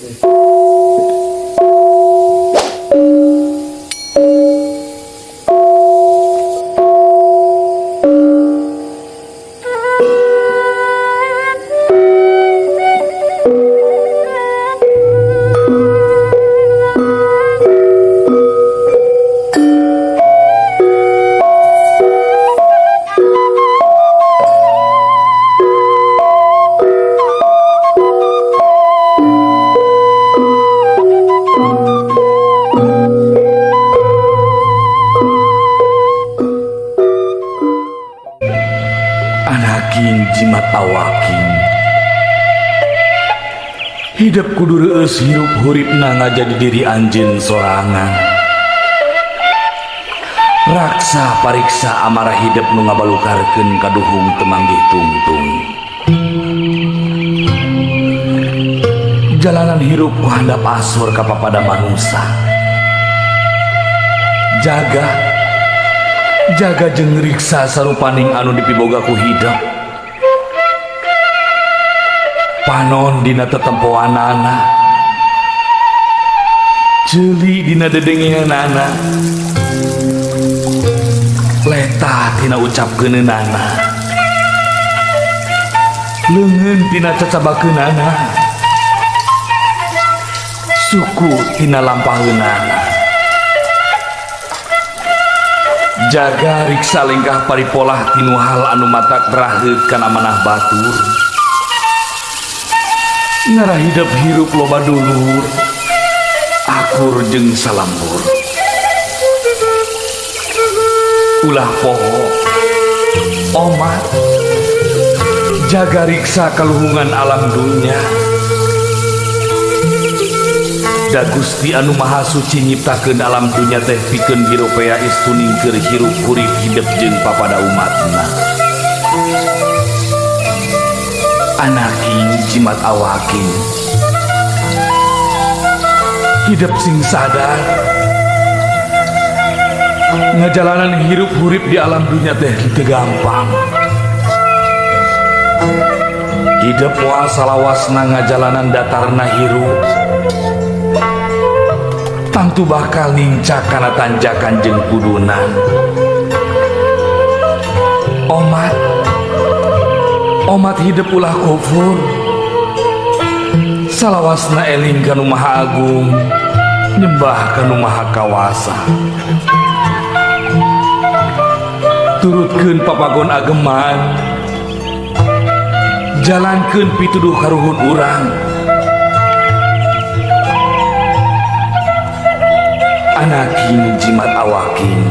Anaking jimat awaking, hidep kudu reueus hirup huripna ngajadi diri anjeun sorangan. Raksa pariksa amarah hidep nu ngabalukarkeun kaduhung teu manggih tungtung. Jalanan hirup ku handap asor ka papada manusa. Jaga jaga jeung riksa sarupaning anu dipiboga ku hidep. Panon dina tetempoanana, ceuli dina dedengeanana, letah tina ucapkeunana, leungeun tina cacabakeunana, suku tina lampaheunana. Jaga riksa lengkah paripolah tinu hal anu matak raheut kana manah batur. Ngarah hidep hirup loba dulur, akur jeung salambur. Ulah poho, omat, jaga riksa kaluhungan alam dunya. Da Gusti anu Maha Suci nyiptakeun alam dunya teh pikeun hiropea istuning keur hirup hurip hidep jeung papada umatna. Anaking jimat awaking, hidep sing sadar, ngajalanan hirup hurip di alam dunya teh teu gampang. Hidep moal salawasna ngajalanan datarna hirup, tangtu bakal nincak kana tanjakan jeung kudunan. Omat, omat hidep ulah kufur, salawasna eling kanu Maha Agung, nyembah kanu Maha Kawasa. Turutkeun papagon ageman, jalankeun pituduh karuhun urang. Anaking jimat awaking,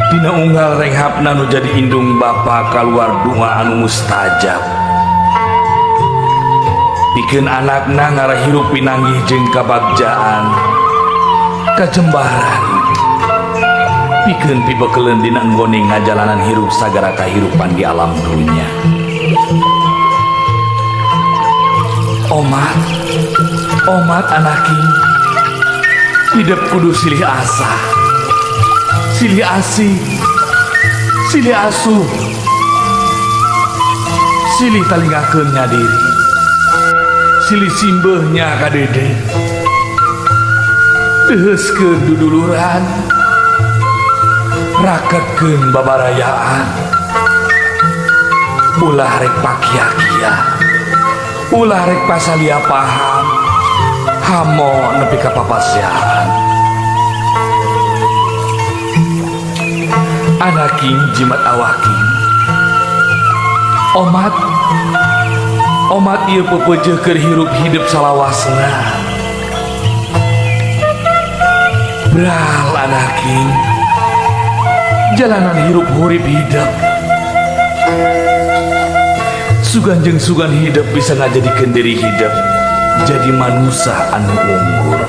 dina unggal renghapna nu jadi indung bapa kaluar doa anu mustajab. Pikeun anakna ngarah hirup pinanggih jeung kabagjaan, kajembaran. Pikeun pibekeleun dina nggone ngajalanan hirup sagara kahirupan di alam dunya. Omat, omat anaking, hidep kudu silih asah, silih asih, silih asuh, silih talingakeun nya diri, silih simbeuhnya ka dede, deuheuskeun duduluran, raketkeun babarayaan, ulah rek pakia-kia, ulah rek pasalia paham, hamo nepi ka papasiaan. Anaking jimat awaking, omat, omat ieu pepeujeuh keur hirup hidup salawasna. Bral anaking, jalanan hirup hurip hidup. Sugan jeung sugan hidup bisa ngajadikeun diri hidup jadi manusia anu unggul.